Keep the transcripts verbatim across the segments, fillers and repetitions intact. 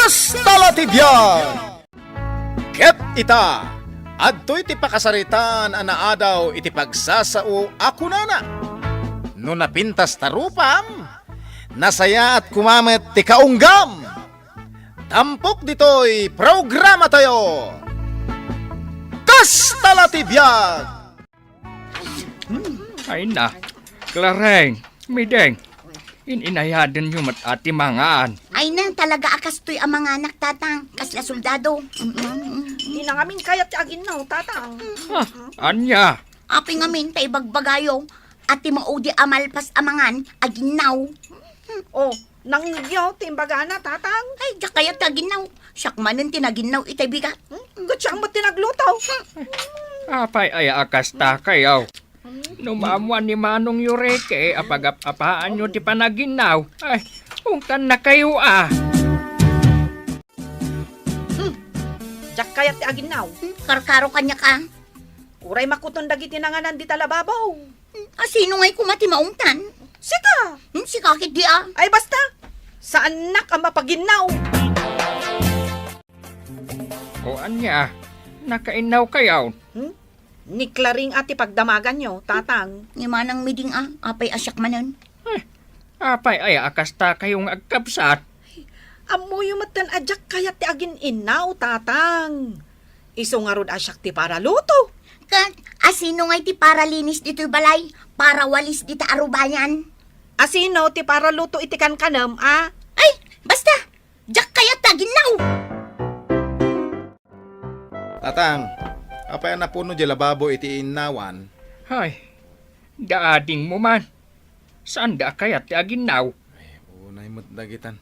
Kasta la ti biag! Ket ita, adtoy ti pakasaritaan a naadaw iti pagsasao a kunana, "No napintas ta rupam, nasayaat koma met ti kaunggam." Tampok ditoy programatayo, Kasta la ti biag! Ay na, Clareng, Mideng, in-inayadenyo met a ti mangan. Ay na, talaga a kastoy a manganak, Tatang. Kasla soldado. Mm-mm. Di na ngamin kayat ti aginnaw, Tatang. Ah, ania? Apay ngamin ta ibagbagayo a ti maudi a malpas a mangan, aginnaw. Oh, nangngegyo ti imbagana, Tatang? Ay, diak kayat ti aginnaw. Siak manen ti naginnaw itay bigat. Hmm? Ket siak met ti nagluto. Apay aya a kasta kayo? No maammuan ni Manong Yoreke a pagap-apaanyo ti panaginnaw, ay, ungtannakayo a. Hmm. Diak kayat ti aginnaw. Hmm, karkaro kaniak a. Uray makuton dagiti nanganan dita lababo. Hmm, asino ngay koma ti maungtan? Sika! Hmm, sika ketdi a. Ay, basta! Saannak a mapaginnaw. O ania, nakainnaw kayo? Hmm? Ni Claring a ti pagdamaganyo, Tatang. Ni Manang Miding a, apay a siak manen? Eh, apay aya a kasta kayo nga agkabsat? Ammoyo metten a diak kayat ti agin-innaw, Tatang. Isu ngarud a siak ti paraluto. Ket asino ngay ti paralinis ditoy balay, parawalis dita arubayan? Asino ti paraluto iti kankanem a? Ay, basta! Diak kayat ti aginnaw! Tatang, apay a napuno diay lababo iti innawan? Hay, daadingmo man. Saanda a kayat ti aginnaw? Ay, unay met dagitan.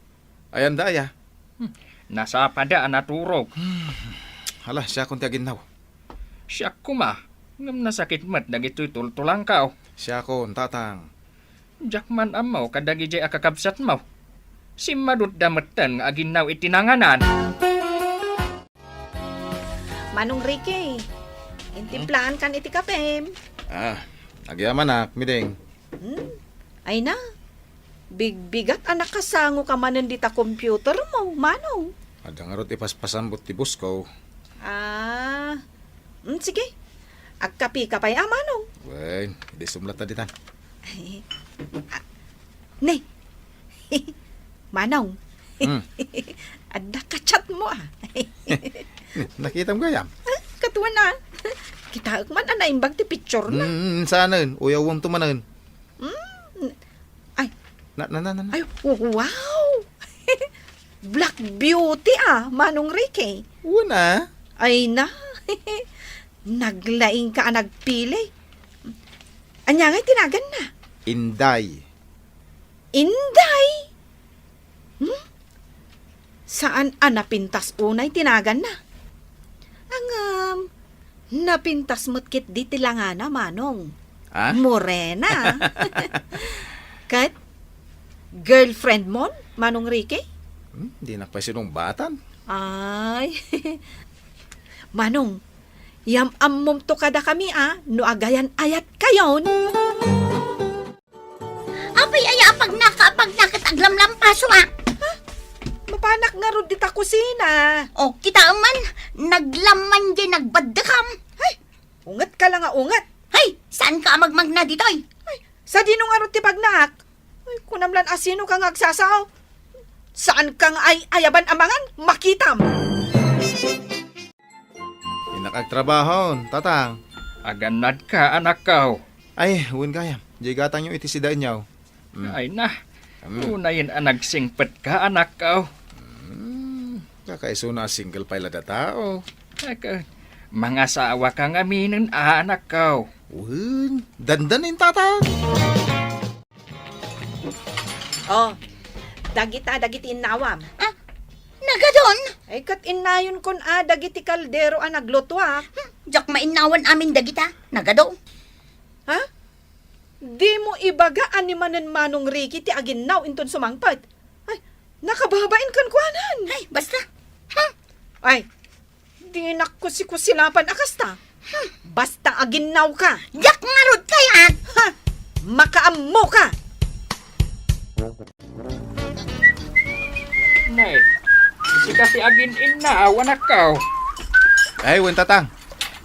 Ayan da aya? Hmm, nasapada a naturog. Hala, siakon ti aginnaw. Siak koma, ngem nasakit met dagitoy tultulangko. Siakon, Tatang. Diak man ammo kadagidiay a kakabsatmo. Simmadutda metten nga aginnaw iti nanganan. Manong Ricky, intimplaankan iti kapem. Ah, agyamanak, Miding. Hmm? Ay na, bigbigat a nakasangoka manen dita computermo, Manong. Adda ngarud ipaspasamot ti boss ko. Ah, hmm, sige. Agkapika pay a, Manong. Wen, idi sumlata ditan. Ah, ne. Manong. Hmm. Adda ka-chatmo, a. Nakitam gayam? Ah, katuan a. Kitaek man a naimbag ti picturena. Hmm, saanen. Uyawemto manen. Hmm. Ay. Na, na, na, na, na. Ay, wow! Black Beauty, a, Manong Ricky. Wen a. Ay na. Naglaingka a nagpili. Ania ngay ti naganna? Inday. Inday? Hmm? Saan a napintas unay ti naganna? Ngem, napintas met ketdi ti langana, Manong. Ah? Morena. Ket, girlfriendmon, Manong Ricky? Hmm, dinak pay sinungbatan. Ay. Manong, yam-ammomto kadakami a no agayan-ayatkayon. Apay aya a pagnak-, a pagnak ket aglamlampaso a? Ha? Mapanak ngarud dita kusina. O, kitaem man, naglamman diay nagbaddekam. Ay, ungetka la nga unget. Hay, saanka a magmagna ditoy? Ay, sadino ngarud ti pagnak? Ay, kunam lan a sinoka nga agsasao. Saanka nga ay-ayaban a mangan, makitam. Innak agtrabahon, Tatang. Agannadka, anakko. Ay, wen gayam. Diay gatangyo iti sidaenyo. Mm. Ay na. Mm. Unayen a nagsingpetka, anakko. Mm. Kakaisuna a single pay la datao. Aka, mangasawaka ngaminen, anakko. Wen, dandanin, Tatang. Oh, dagita dagiti innawam. Ah, nagadon? Ay, ket innayonkon a dagiti kaldero a naglutuak. Hmm, diak mainnawan amin dagita. Nagado. Ha? Dimo ibaga a ni manen Manong Ricky ti aginnaw inton sumangpet? Ay, nakababain kenkuanan. Ay, basta. Hmm. Ay, Dinak kusikusilapan a kasta. Hmm. Basta aginnawka. Diak ngarud kayat. Ha! Makaammoka. Nay, Ita ti agin-innaw, anakko. Ay, wen, Tatang.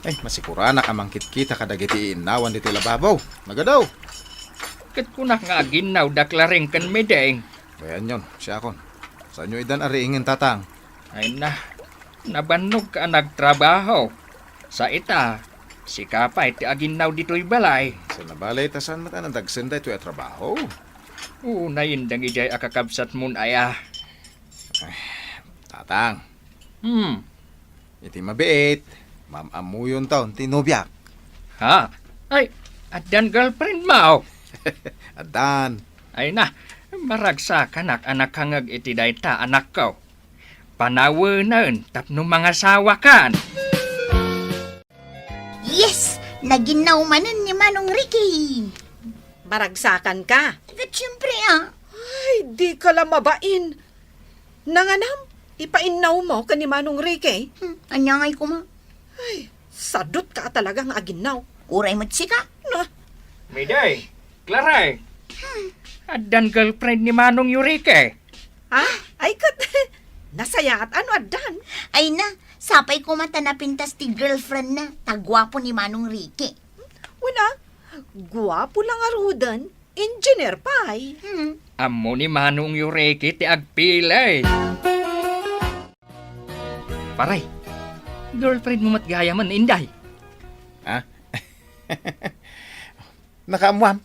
Ay, masikuranak a mangkitkita kadagiti innawan ditoy lababo. Nagadaw. Ket kunak nga aginnaw da Clareng ken Medeng. Ay, anian, siakon. Saanyo idan a riingen, Tatang? Ay na, nabannogka a nagtrabaho. Sa ita, sika pay ti aginnaw ditoy balay. Sa nabali, ta saan met a nadagsen daytoy a trabaho? Unayen dagiti ay a kakabsatmon aya. Ay, Tatang. Hmm. Iti mabiit, maam-ammuyonton ti nobiak. Ha? Ay, addan girlfriend mo? Addan. Ay na, maragsakanak a nakangeg iti dayta, anakko. Panawenen tapno mangasawakan. Yes! Naginnaw manen ni Manong Ricky. Maragsakan ka? Ket siyempre, ah. Ay, di ka la mabain. Nanganam, ipainnaw mo ken ni Manong Ricky? Hmm, ania ngay koma? Ay, sadut ka talaga nga aginnaw. Uray met sika. Na. Miday, Claray. Hmm. Addan girlfriend ni Manong Ricky. Ha? Ay, ket, nasayaat, ano addan? Ay na, sapay koma ta napintas ti girlfriend na, ta guapo ni Manong Ricky. Wen a, guapo la ngaruden, engineer pay. Hmm. Ammo ni Manong Ricky ti agpili. Pare, girlfriend mo met gayamen ni Inday. Ha? Nakaammuam?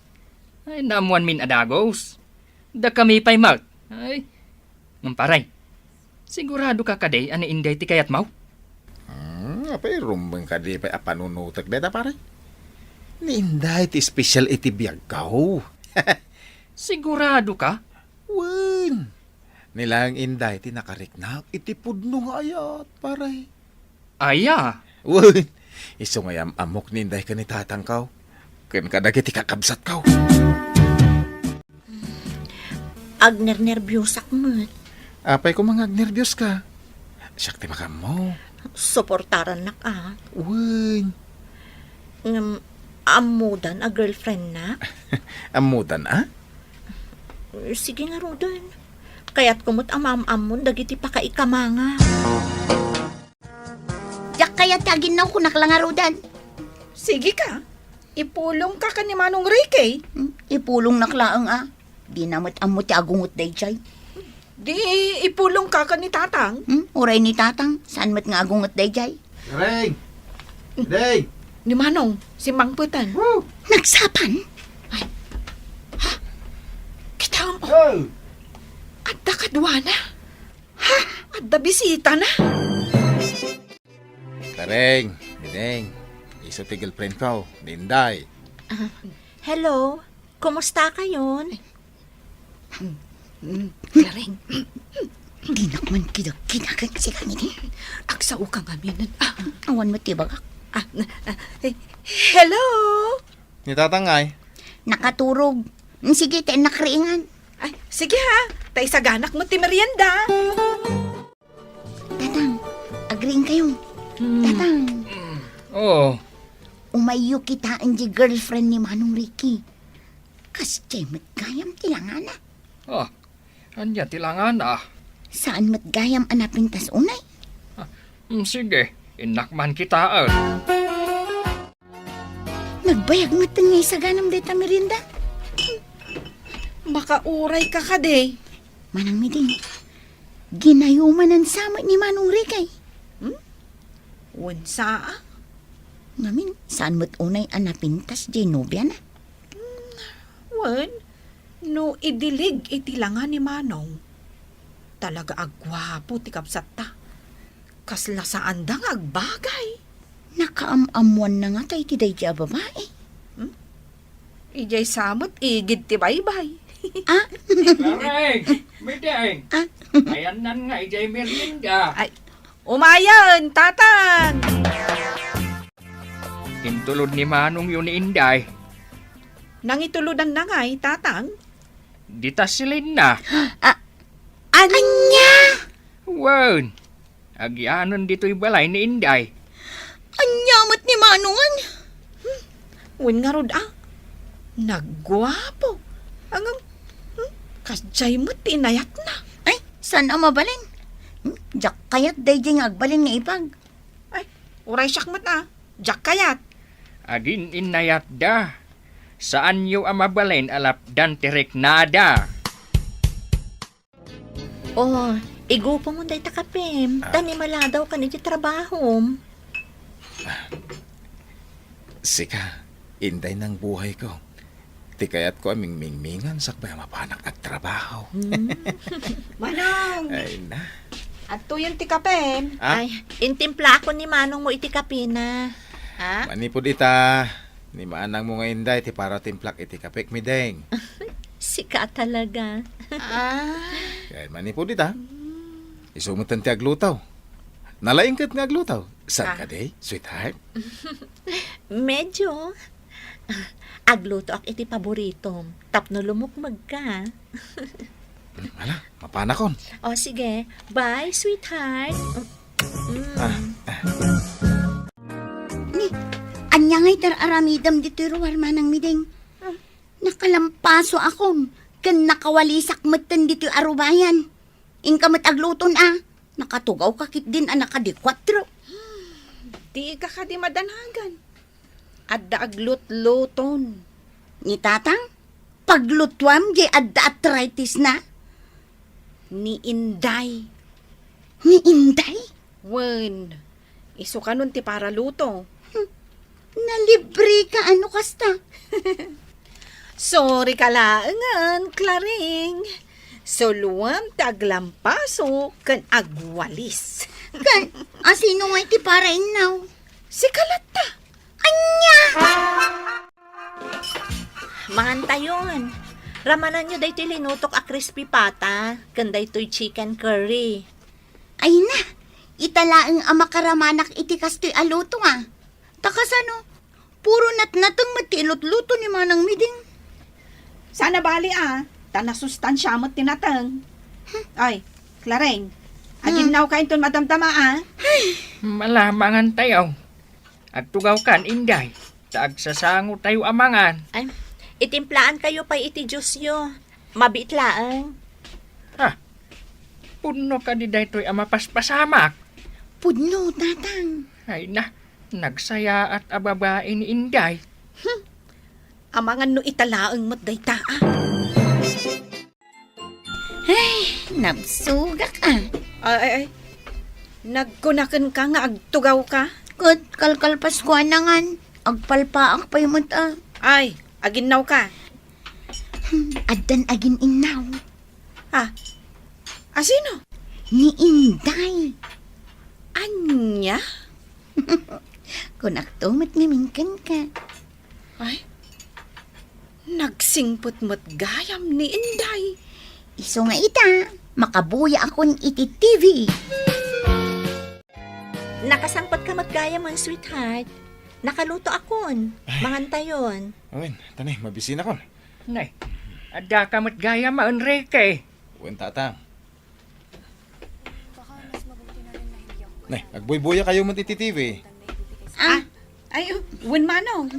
Ay, naammuanmin a dagus. Dakami pay met. Ay. Ngem pare, sigurado ka kadi a ni Inday ti kayatmo? Hmm, apay, rumbeng kadi pay a panunotek dayta, pare? Ni Inday ti espesyal iti biagko. Sigurado ka? Wen. Ni laeng Inday ti nakariknak iti pudno nga ayat, pare. Aya? Wen, isu nga yam-ammok ni Inday ken ni Tatangko, ken kadagiti kakabsatko. Agnernerbiosak met. Apay koma nga agnerbios ka? Siak ti makaammo. Suportarannak, a. Wen. Ngem, ammodan a girlfriend na? Ammodan, a? Sige ngaruden. Kayatko met a maam-ammon dagiti pakaikamanga. Diak kayat ti aginnaw, kunak la ngaruden. Sige ka. Ipulongka ken ni Manong Ricky. Hmm, ipulongnak laeng, a. Dina met ammo ti agunget daydiay. Di ipulongka ken ni Tatang. Hmm, uray ni Tatang, saan met nga agunget daydiay. Reng! Deng! Ni Manong, simmangpetan. Woo! Nagsapan? Ay. Ha? Kitaem. Oh! Adda kaduana. Ha? Adda bisitana? Kareng, Deng, isu ti girlfriend ko, ni Inday. Ah, hello, kumusta kayon? Mm, Kareng. Dinak man kidagkidagan si kanini. Agsao ka ngamin. Ah. Awan met ti bagak. Ah, ah, eh, hello? Ni Tatang ay? Nakaturog. Mm, sige, ta innak riingan. Ay, sige ha. Ta isaganak met ti merienda. Tatang, agriingkayo. Hmm. Tatang. Hmm. Oo. Umayyo kitaen diay girlfriend ni Manong Ricky. Kasdiay met gayam ti langana. Ah, ania ti langana? Saan met gayam a napintas unay? Ah, mm, sige, innak man kitaen. Nagbayag met nga isaganam dayta merienda. Makauray ka kadi. Manang Miding, ginayomanan sa met ni Manong Ricky. Hmm? Wen sa a? Ngamin, saan met unay a napintas diay nobiana? Hmm, wen, no idilig iti langa ni Manong, talaga a guapo ti kabsatta. Kasla saanda nga agbagay. Nakaam-ammoanna ngata iti daydiay a babai. Hmm? Idiay sa met igid ti baybay. Ah? Kareng, Mideng. Ah? Ayannan nga idiay merienda. Ay, umayen, Tatang! Intulod ni Manongyo ni Inday. Nangitulodanna ngay, Tatang? Dita silinna. Ah, ania? Wen, agyanen ditoy balay ni Inday. Ania met ni Manongan? Hmm, wen ngarud a. Nagguapo. Ngem, hmm, kasdiay met ti inayatna. Ay, saan a mabalin? Hmm, Diak kayat daydiay nga agbalin nga ipag. Ay, uray siak met a. Diak kayat. Agin-innayatda. Saanyo a mabalin a lapdan ti riknada. Oh, igupom dayta kapem. Ah. Ta ni maladaw kan iti trabahom. Sika, Inday, nang buhay ko. Ti kayatko a mingmingmingan sakbay a mapanak agtrabaho. Hmm. Manong! Ay na. Adtoyen ti kapem. Ah? Ay, intimplakon ni Manong mo iti kapena. Ha? Manipud ita, ni Manang mo nga Inday ti para timplak iti kapek, Mideng. Sika talaga. Ah. Kay manipud ita, isu metten ti agluto. Nalaing ket nga agluto. Saan Ah. kadi, sweetheart? Medyo. Aglutoak iti paboritom. Tapno lumukmegka. Hmm, ala, mapanakon. O, sige. Bye, sweetheart. Mm. Ah, ah. Ni, ania ngay ti ar-aramidem ditoy ruar, Manang Mideng? Nakalampasoakon, ken nakawalisak metten ditoy a rubayan. Inka met agluton a, nakatugawka ketdin a nakadikuatro. Dika kadi madanagan. Adda aglutluton. Ni Tatang, paglutuam diay adda arthritis na. Ni Inday. Ni Inday? Wen, isu kanon ti paraluto. Hmm, nalibreka a no kasta. Sorry ka laengen, Claring. Suluem ti aglampaso ken agwalis. Ken, asino ngay ti parainnaw? Sika latta. Ania? Mangantayon. Ramananyo daytoy linutok a crispy pata ken daytoy chicken curry. Ay na, ita laeng a makaramanak iti kastoy a luto a. Ta kasano, puro natnateng met ti ilutluto ni Manang Miding. Saan a bali a, ta nasustansia met ti nateng. Ay, Clareng, Hmm. aginnawka inton madamdama a. Mala, mangantayo. Agtugawkan, Inday, ta agsasangotayo a mangan. Ay, itimplaan kayo pay iti juice yo. Mabiit laeng. Ha? Pudno kadi daytoy a mapaspasamak? Pudno, Tatang. Ay na, nagsayaat a babai ni Inday. Hmm. Amangan no ita laeng met dayta, a. Ay, nabsogak, a. Ay, ay, ay. Nagkunakenka nga agtugawka? Ket kalkalpasko a nangan, agpalpaak pay met, a. Ay, aginnawka. Hmm, addan agin-innaw. Ah, asino? Ni Inday. Ania? Kunakto met ngamin kenka. Ay, nagsingpet met gayam ni Inday. Isu nga ita, makabuyaakon iti T V. Nakasangpetka met gayam, sweetheart. Nakalutoakon. Ay. Mangantayon. Wen, tani, mabisinakon. Nay, addaka met gayam, Enrique. Wen, Tatang. Nay, agbuybuya kayo met iti T V. Ah, ay, wen, Manong.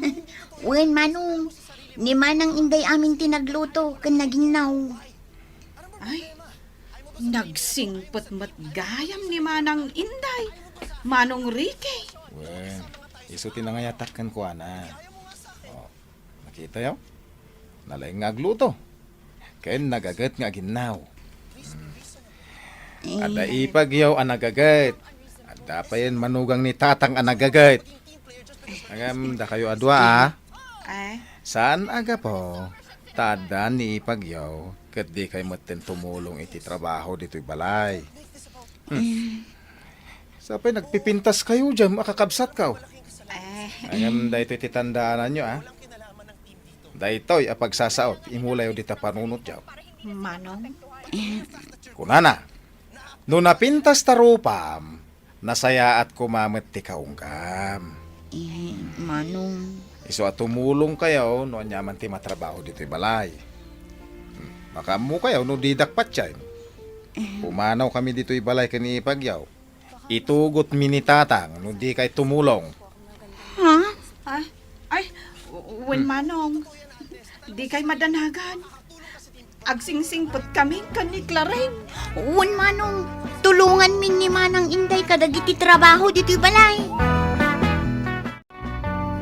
Wen, Manong. Ni Manang Inday amin ti nagluto ken naginnaw. Ay, nagsingpet met gayam ni Manang Inday, Manong Ricky. Wen, isu ti nangayatak kenkuana. Oh, nakitayo? Nalaing nga agluto. Ken nagaget nga aginnaw. Hmm. Eh. Adda ipagyo a nagaget. Adda payen manugang ni Tatang a nagaget. Ngem dakayo a dua, a. Eh? Saan a gapu ta adda ni ipagyo ket dikay metten tumulong iti trabaho ditoy balay. Hmm. Eh. Sapay nagpipintas kayo diay a kakabsatko. Eh. Ngem daytoy ti tandaananyo, a. Daytoy a pagsasaot, imulayo dita panunotyo. Manong? Eh. Kunana, no napintas ta rupam, nasayaat koma met ti kaunggam. Eh, Manong. Isu a tumulong kayo no aniaman ti matrabaho ditoy balay. Hmm, makaammo kayo no didak patien. Eh. Pumanaw kami ditoy balay ken ni ipagyo. Itugotmi ni Tatang no dikay tumulong. Ha? Ah, ay, wen, Hmm. Manong. Dikay madanagan. Agsingsingpet kami ken ni Clareng. Wen, Manong, tulonganmi Ni Manang Inday kadagiti trabaho ditoy balay.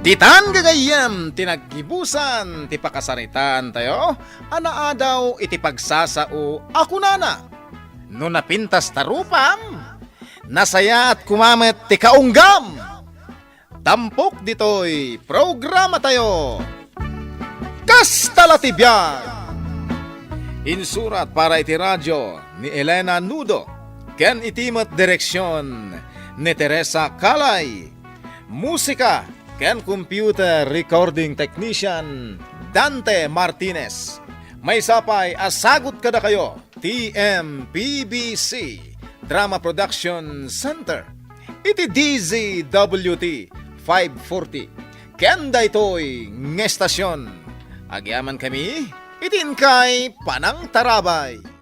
Ditan gagayyem ti naggibusan ti pakasaritaan tayo a naadaw iti pagsasao a kunana, "No napintas ta rupam, nasayaat koma met ti kaunggam." Tampok ditoy programa tayo. Kasta la ti biag! Insurat para iti radio ni Elena Nudo ken iti met direksion ni Teresa Calay. Musika ken computer recording technician Dante Martinez. Maysa pay a sagut kadakayo ti M P B C Drama Production Center iti D Z W T five forty. Ken daytoy nga estasion, agyamankami iti inkay panangtarabay.